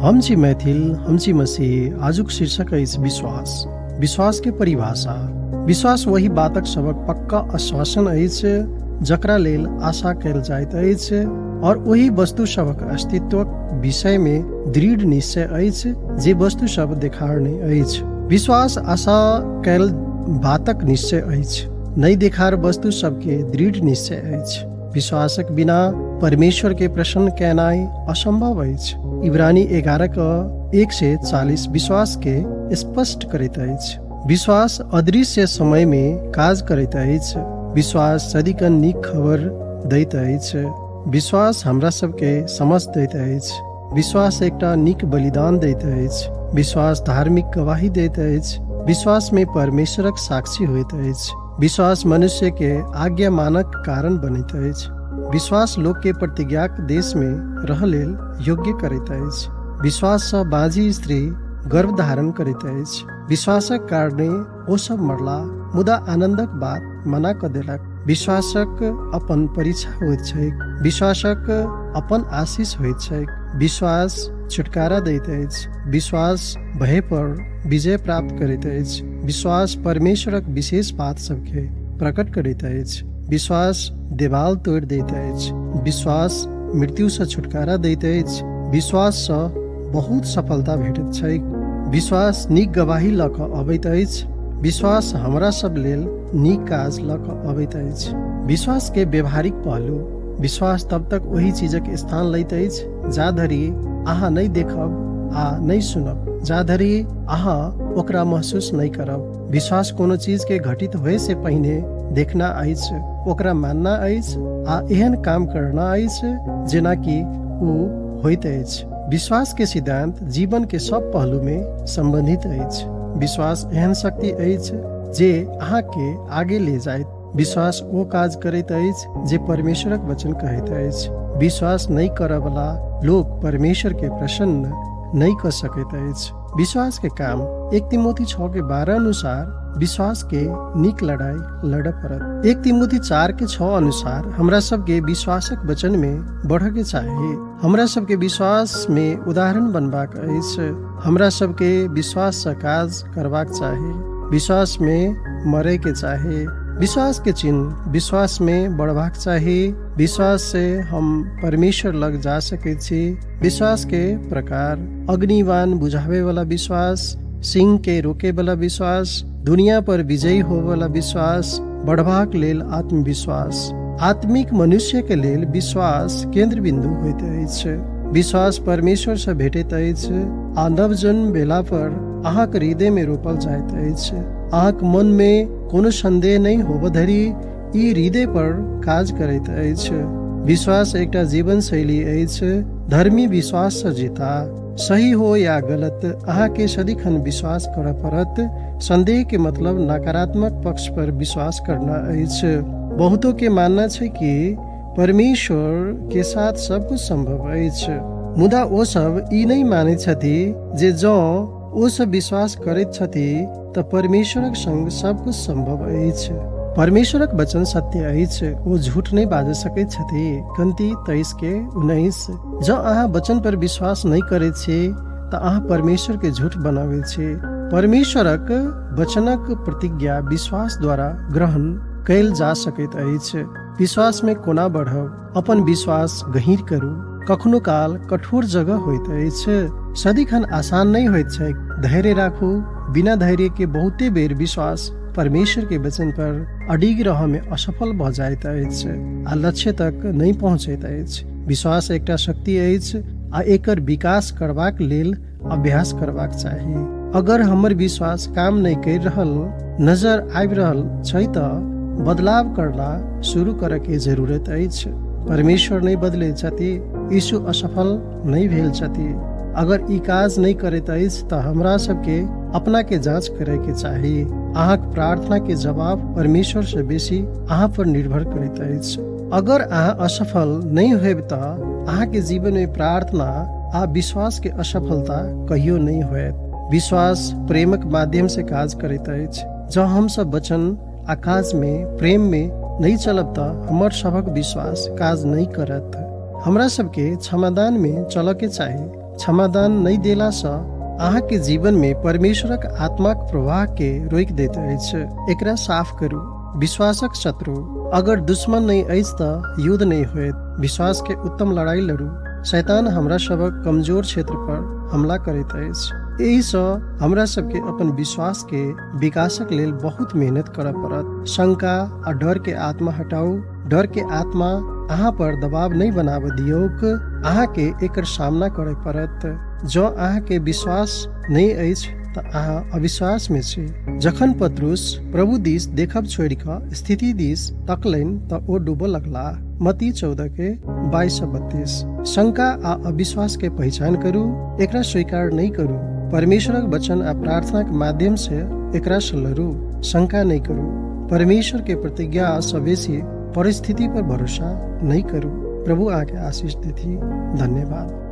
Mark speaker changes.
Speaker 1: हम छी मैथिल, हम छी मसीह। आजुक शीर्षक अछि विश्वास। विश्वास के परिभाषा। विश्वास ओहि बातक सभक पक्का आश्वासन अछि जकरा लेल आशा कयल जाइत अछि और ओहि वस्तु सभक अस्तित्वक विषय मे दृढ़ निश्चय अछि जे वस्तु सभ देखार नहि अछि। विश्वास आशा कयल बातक निश्चय अछि, नहि देखार वस्तु सबके दृढ़ निश्चय अछि। विश्वासक बिना परमेश्वर के प्रसन्न केनाइ असंभव अछि। इब्रानी 11:1-40 विश्वास के स्पष्ट करैत अछि। विश्वास अदृश्य समय मे काज करैत अछि। विश्वास सदिखन नीक खबर दैत अछि। विश्वास हमरा सबके समझ दैत अछि। विश्वास एकटा नीक बलिदान दैत अछि। विश्वास धार्मिक गवाही दैत अछि। विश्वास मे परमेश्वरक साक्षी होइत अछि। विश्वास मनुष्य के आज्ञा मानक कारण बनैत अछि। विश्वास लोक के प्रतिज्ञाक देश मे रह लेल योग्य करैत अछि। विश्वास सँ बाँझी स्त्री गर्भ धारण करैत अछि। विश्वासक कारणे ओ सब मरला, मुदा आनन्दक बात मना कऽ देलक। विश्वासक अपन परीक्षा होइत छैक। विश्वासक अपन आशीष होइत छैक। विश्वास छुटकारा दैत अछि। विश्वास भय पर विजय प्राप्त करैत अछि। विश्वास परमेश्वरक विशेष बात सबके प्रकट करैत अछि। विश्वास देवाल तोड़ि दैत अछि। विश्वास मृत्युसँ छुटकारा दैत अछि। विश्वाससँ बहुत सफलता भेटैत छैक। विश्वास नीक गवाही लऽ कऽ अबैत अछि। विश्वास हमरा सब लेल नीक काज लऽ कऽ अबैत अछि। विश्वास के व्यवहारिक पहलू। विश्वास तब तक ओहि चीजक स्थान लैत अछि जा धरि अहाँ नहि देखब आ नहि सुनब, जा धरि अहाँ ओकरा महसूस नहि करब। विश्वास कोनो चीज के घटित होए से पहिने देखना अछि, ओकरा मानना अछि आ एहन काम करना अछि जेनाकि ओ होइत अछि। विश्वास के सिद्धांत जीवन के सब पहलू में संबंधित अछि। विश्वास एहन शक्ति अछि जे अहाँ के आगे ले जाइत। विश्वास ओ काज करैत अछि जे परमेश्वरक वचन कहैत अछि। विश्वास नहि करऽवला लोक परमेश्वर के प्रसन्न नहि कऽ सकैत अछि। विश्वास के काम 1 तिमोथी 6:12 अनुसार विश्वास के नीक लड़ाई लड़ऽ पड़त। 1 तिमोथी 4:6 अनुसार हमरा सबके विश्वासक वचन में बढ़ऽ के चाही। हमरा सबके विश्वास में उदाहरण बनबाक अछि। हमरा सबके विश्वास सँ काज करबाक चाही। विश्वास में मरे के चाही। विश्वास के चिन्ह विश्वास में बढ़बाक चाही। विश्वास से हम परमेश्वर लग जा सकैत छी। विश्वास के प्रकार अग्निवान बुझावे वाला विश्वास, सिंह के रोके वाला विश्वास, दुनिया पर विजयी होवे वाला विश्वास, बढ़बाक लेल आत्मविश्वास। आत्मिक मनुष्य के लेल विश्वास केंद्र बिंदु होइत अछि। विश्वास परमेश्वर सँ भेटैत अछि आ नवजन्म भेला पर अहाँक हृदय में रोपल जाइत अछि। अहाँक मन में कोनो संदेह नहि होबऽ धरि ई हृदय पर काज करैत अछि। विश्वास एकटा जीवन शैली अछि। धर्मी विश्वास सँ जीता। सही हो या गलत, अहाँके सदिखन विश्वास करऽ पड़त। संदेह के मतलब नकारात्मक पक्ष पर विश्वास करना अछि। बहुतों के मानना छै कि परमेश्वर के साथ सब कुछ संभव अछि, मुदा ओ सब ई नहि मानैत छथि जे जँ ओ सब विश्वास करैत छथि तऽ परमेश्वरक संग सब कुछ संभव अछि। परमेश्वरक वचन सत्य अछि, ओ झूठ नहि बाजि सकैत छथि। गन्ती 23:19। जँ अहाँ वचन पर विश्वास नहि करैत छी तऽ अहाँ परमेश्वर के झूठ बनाबैत छी। परमेश्वरक वचनक प्रतिज्ञा विश्वास द्वारा ग्रहण कयल जा सकैत अछि। विश्वास में कोना बढ़ब? अपन विश्वास गहींर करू। कखनो काल कठोर जगह होइत अछि। सदिखन आसान नहि होइत छैक। धैर्य राखू। बिना धैर्य के बहुते बेर विश्वास परमेश्वर के वचन पर अडिग रहऽ में असफल भऽ जाइत अछि आ लक्ष्य तक नहि पहुँचैत अछि। विश्वास एकटा शक्ति अछि आ एकर विकास करबाक लेल अभ्यास करबाक चाही। अगर हमर विश्वास काम नहि करि रहल नजर आबि रहल छै तऽ बदलाव करना शुरू करऽ के जरूरत अछि। परमेश्वर नहि बदलै छथि। यीशु असफल नहि भेल छथि। अगर ई काज नहि करैत अछि तऽ हमरा सबके अपना के जांच करे के चाही। अहाँक प्रार्थना के जवाब परमेश्वर से बेसी अहाँ पर निर्भर करैत अछि। अगर अहाँ असफल नहि होयब तऽ अहाँके जीवन में प्रार्थना आ विश्वास के असफलता कहियो नहि होयत। विश्वास प्रेमक माध्यम से काज करैत अछि। जँ हम सब वचन आ काज में प्रेम में नहि चलब तऽ हमर सभक विश्वास काज नहि करत। हमरा सबके क्षमादान में चलऽ के चाही। क्षमादान नहि देला सँ अहाँके जीवन में परमेश्वरक आत्माक प्रवाह के रोकि दैत अछि। एकरा साफ करू। विश्वासक शत्रु। अगर दुश्मन नहि अछि तऽ युद्ध नहि होयत। विश्वास के उत्तम लड़ाई लड़ू। शैतान हमरा सभक कमजोर क्षेत्र पर हमला करैत अछि। एहि सँ हमरा सबके अपन विश्वास के विकासक लेल बहुत मेहनत करय पड़त। शंका आ डर के आत्मा हटाउ। डर के आत्मा अहाँ पर दबाव नहि बनाबऽ दियौक। अहाँके एकर सामना करय पड़त। जँ अहाँके विश्वास नहि अछि तऽ अहाँ अविश्वास में छी। जखन पत्रुस प्रभु दिस देखब छोड़ि कऽ स्थिति दिस तकलनि तऽ ओ डूबऽ लगलाह। मत्ती 14 के 22 सँ 32। शंका आ अविश्वास के पहिचान करू, एकरा स्वीकार नहि करू। परमेश्वरक वचन आ प्रार्थनाक माध्यम से एकरा सँ लड़ू। शंका नहि करू। परमेश्वर के प्रतिज्ञा सँ बेसी परिस्थिति पर भरोसा नहि करू। प्रभु अहाँके आशीष देथि। धन्यवाद।